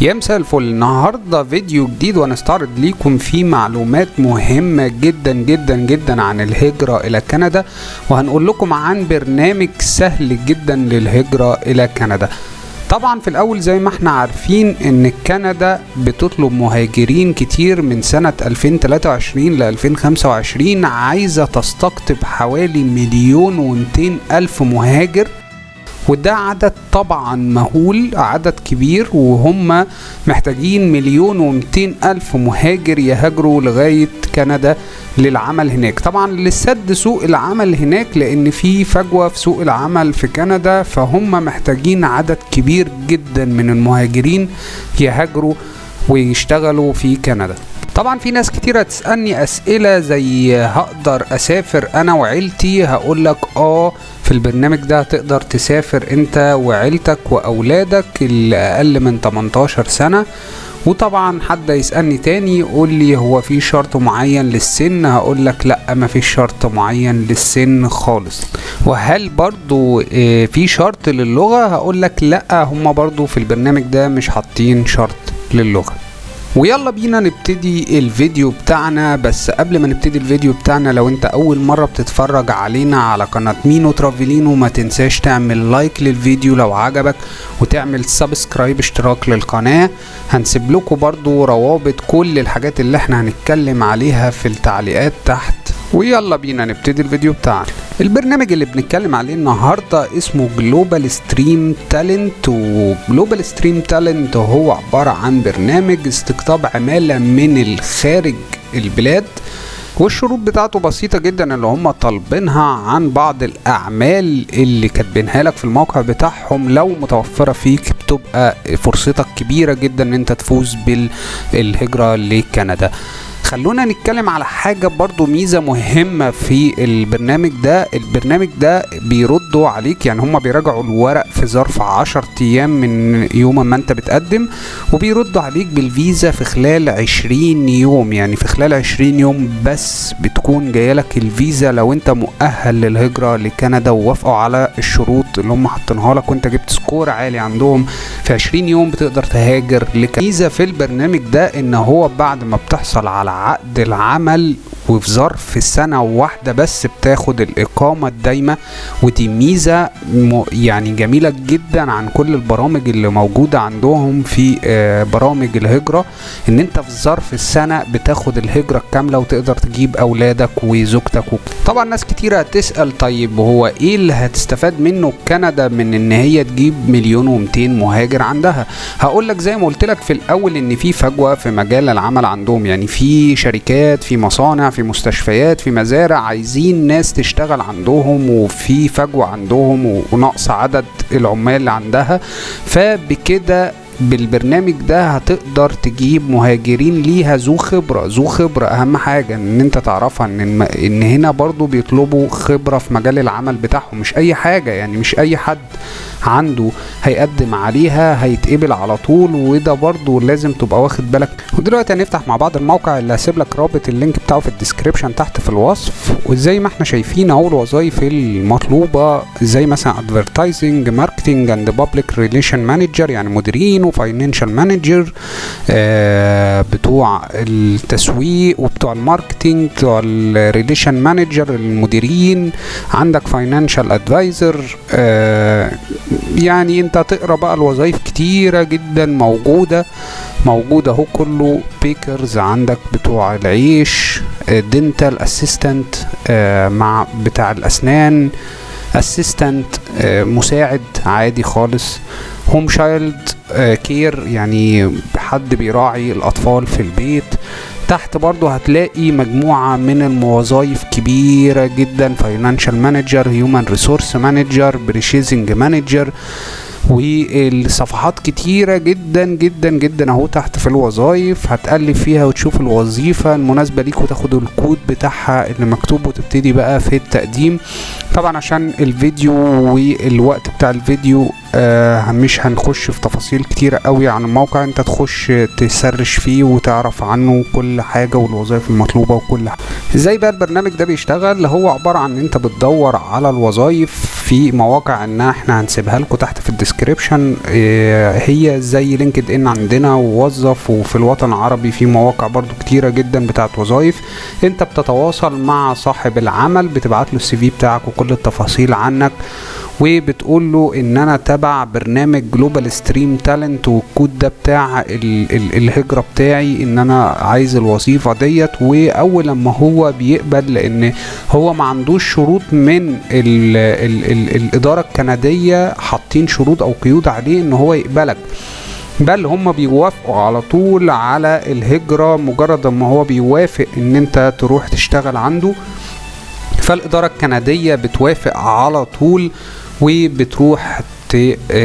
يا مساء الفل. النهارده فيديو جديد وهنستعرض ليكم فيه معلومات مهمة جدا جدا جدا عن الهجرة الى كندا، وهنقول لكم عن برنامج سهل جدا للهجرة الى كندا. طبعا في الاول زي ما احنا عارفين ان كندا بتطلب مهاجرين كتير من سنة 2023 ل 2025، عايزة تستقطب حوالي 1,200,000 مهاجر، وده عدد طبعا مهول، عدد كبير، وهم محتاجين 1,200,000 مهاجر يهاجروا لغاية كندا للعمل هناك. طبعا لسد سوق العمل هناك، لان في فجوة في سوق العمل في كندا، فهم محتاجين عدد كبير جدا من المهاجرين يهاجروا ويشتغلوا في كندا. طبعا في ناس كتيرة تسألني أسئلة زي هقدر أسافر أنا وعيلتي؟ هقولك في البرنامج ده تقدر تسافر أنت وعيلتك وأولادك اللي أقل من 18 سنة. وطبعا حد يسألني تاني يقول لي هو في شرط معين للسن؟ هقولك لا، ما فيش شرط معين للسن خالص. وهل برضو في شرط للغة؟ هقولك لا، هما برضو في البرنامج ده مش حاطين شرط للغة. ويلا بينا نبتدي الفيديو بتاعنا. بس قبل ما نبتدي الفيديو بتاعنا، لو انت اول مرة بتتفرج علينا على قناة مينو ترافلينو، ما تنساش تعمل like للفيديو لو عجبك، وتعمل subscribe اشتراك للقناة. هنسيب لكم برضو روابط كل الحاجات اللي احنا هنتكلم عليها في التعليقات تحت. ويلا بينا نبتدي الفيديو بتاعنا. البرنامج اللي بنتكلم عليه النهارده اسمه Global Stream Talent، و Global Stream Talent هو عبارة عن برنامج استقطاب عمالة من الخارج البلاد، والشروط بتاعته بسيطة جدا اللي هم طالبينها عن بعض الأعمال اللي كاتبينها لك في الموقع بتاعهم. لو متوفرة فيك بتبقى فرصتك كبيرة جدا ان انت تفوز بالهجرة لكندا. خلونا نتكلم على حاجة برضو ميزة مهمة في البرنامج ده. البرنامج ده بيردوا عليك، يعني هما بيراجعوا الورق في ظرف 10 أيام من يوم ما انت بتقدم، وبيردوا عليك بالفيزا في خلال 20 يوم. يعني في خلال 20 يوم بس بتكون جايلك الفيزا لو انت مؤهل للهجرة لكندا ووافقوا على الشروط اللي هم حاطينها لك، وانت جبت score عالي عندهم. في 20 يوم بتقدر تهاجر لكندا. ميزة في البرنامج ده ان هو بعد ما بتحصل على عقد العمل وفي ظرف سنة واحدة بس بتاخد الإقامة الدايمة، ودي ميزة يعني جميلة جدا عن كل البرامج اللي موجودة عندهم في برامج الهجرة، ان انت في ظرف السنة بتاخد الهجرة الكاملة وتقدر تجيب أولادك وزوجتك. طبعا ناس كتيرة هتسأل طيب هو ايه اللي هتستفاد منه كندا من ان هي تجيب 1,200,000 مهاجر عندها؟ هقولك زي ما قلتلك في الأول ان في فجوة في مجال العمل عندهم، يعني في شركات، في مصانع، في مستشفيات، في مزارع، عايزين ناس تشتغل عندهم، وفي فجوة عندهم ونقص عدد العمال اللي عندها. فبكده بالبرنامج ده هتقدر تجيب مهاجرين ليها ذو خبرة. ذو خبرة اهم حاجة ان انت تعرفها، ان هنا برضو بيطلبوا خبرة في مجال العمل بتاعهم، مش اي حاجة، يعني مش اي حد عنده هيقدم عليها هيتقبل على طول، وده برضو لازم تبقى واخد بالك. ودلوقتي هنفتح مع بعض الموقع اللي هسيب لك رابط ال link بتاعه في ال description تحت في الوصف. وزي ما احنا شايفين اهو الوظايف المطلوبة، زي مثلا advertising، marketing and public relation manager، يعني مديرين، و financial manager بتوع التسويق وبتوع ال marketing، بتوع ال relation manager المديرين، عندك financial advisor. يعني انت تقرا بقى الوظايف كتيرة جدا موجودة اهو، كله bakers، عندك بتوع العيش، dental assistant مع بتاع الاسنان، assistant مساعد عادي خالص، home child care يعني حد بيراعي الاطفال في البيت. تحت برضو هتلاقي مجموعة من الوظائف كبيرة جدا، financial manager، human resource manager، purchasing manager، والصفحات كتيرة جدا جدا جدا اهو تحت في الوظائف. هتقلب فيها وتشوف الوظيفة المناسبة ليك وتاخد الكود بتاعها اللي مكتوب وتبتدي بقى في التقديم. طبعا عشان الفيديو والوقت بتاع الفيديو مش هنخش في تفاصيل كتيرة قوي عن الموقع، انت تخش تسرش فيه وتعرف عنه كل حاجة والوظائف المطلوبة وكل حاجة. ازاي بقى البرنامج ده بيشتغل؟ هو عبارة عن ان انت بتدور على الوظائف في مواقع ان احنا هنسيبها لكم تحت في ال description، هي زي LinkedIn عندنا ووظف، وفي الوطن العربي في مواقع برضو كتيرة جدا بتاعت وظائف. انت بتتواصل مع صاحب العمل، بتبعت له ال CV بتاعك وكل التفاصيل عنك، وبتقول له ان انا تبع برنامج Global Stream Talent، والكود ده بتاع الهجرة بتاعي، ان انا عايز الوظيفة ديت. واول لما هو بيقبل، لان هو ما عندوش شروط من ال ال ال الادارة الكندية حاطين شروط او قيود عليه ان هو يقبلك، بل هم بيوافقوا على طول على الهجرة مجرد ما هو بيوافق ان انت تروح تشتغل عنده. فالإدارة الكندية بتوافق على طول وبتروح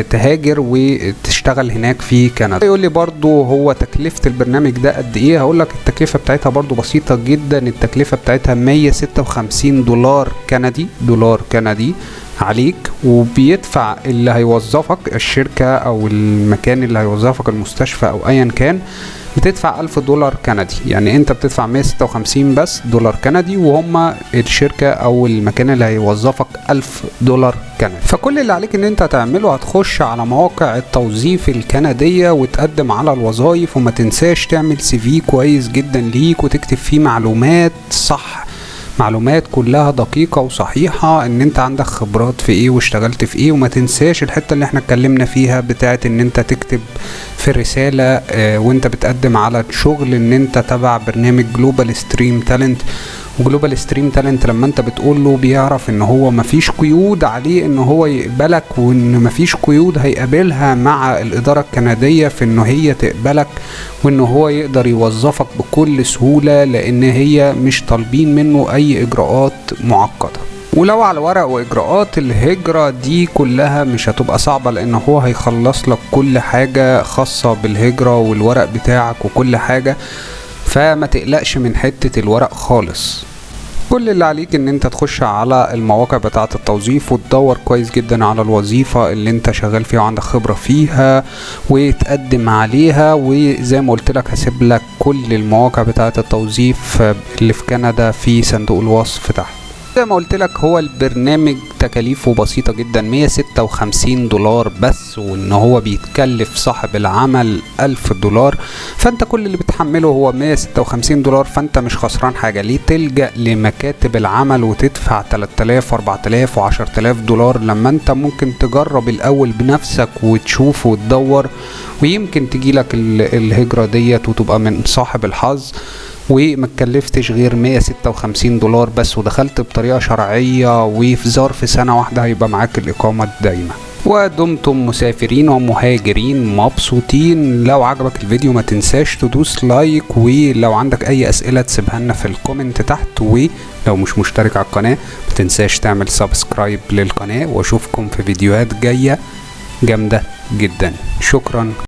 تهاجر وتشتغل هناك في كندا. يقول لي برضو هو تكلفة البرنامج ده قد ايه؟ هقول لك التكلفة بتاعتها برضو بسيطة جدا، التكلفة بتاعتها 156 دولار كندي، دولار كندي عليك، وبيدفع اللي هيوظفك الشركة او المكان اللي هيوظفك المستشفى او ايا كان، بتدفع 1000 دولار كندي. يعني انت بتدفع 156 بس دولار كندي، وهم الشركة او المكان اللي هيوظفك 1000 دولار كندي. فكل اللي عليك ان انت تعمله هتخش على مواقع التوظيف الكندية وتقدم على الوظائف، وما تنساش تعمل CV كويس جدا ليك وتكتب فيه معلومات صح، معلومات كلها دقيقة وصحيحة، ان انت عندك خبرات في ايه واشتغلت في ايه. وما تنساش الحتة اللي احنا اتكلمنا فيها بتاعت ان انت تكتب في الرسالة وانت بتقدم على شغل ان انت تبع برنامج Global Stream Talent. و Global Stream Talent لما انت بتقول له بيعرف ان هو مفيش قيود عليه ان هو يقبلك، وان مفيش قيود هيقابلها مع الادارة الكندية في ان هي تقبلك، وان هو يقدر يوظفك بكل سهولة، لان هي مش طالبين منه اي اجراءات معقدة. ولو على ورق واجراءات الهجرة دي كلها مش هتبقى صعبة، لان هو هيخلص لك كل حاجة خاصة بالهجرة والورق بتاعك وكل حاجة، فما تقلقش من حتة الورق خالص. كل اللي عليك ان انت تخش على المواقع بتاعة التوظيف وتدور كويس جدا على الوظيفة اللي انت شغال فيها وعندك خبرة فيها وتقدم عليها. وزي ما قلت لك هسيب لك كل المواقع بتاعة التوظيف اللي في كندا في صندوق الوصف تحت. زي ما قلت لك هو البرنامج تكاليفه بسيطة جدا، 156 دولار بس، وان هو بيتكلف صاحب العمل 1000 دولار، فانت كل اللي بتحمله هو 156 دولار، فانت مش خسران حاجة. ليه تلجأ لمكاتب العمل وتدفع 3000 و4000 و10000 دولار لما انت ممكن تجرب الاول بنفسك وتشوف وتدور، ويمكن تجيلك الهجرة ديت وتبقى من صاحب الحظ، وما اتكلفتش غير 156 دولار بس، ودخلت بطريقة شرعية، وفي ظرف سنة واحدة هيبقى معاك الإقامة الدايمة. ودمتم مسافرين ومهاجرين مبسوطين. لو عجبك الفيديو ما تنساش تدوس like، ولو عندك أي أسئلة تسيبها لنا في ال comment تحت، ولو مش مشترك على القناة ما تنساش تعمل subscribe للقناة، واشوفكم في فيديوهات جاية جامدة جدا. شكرا.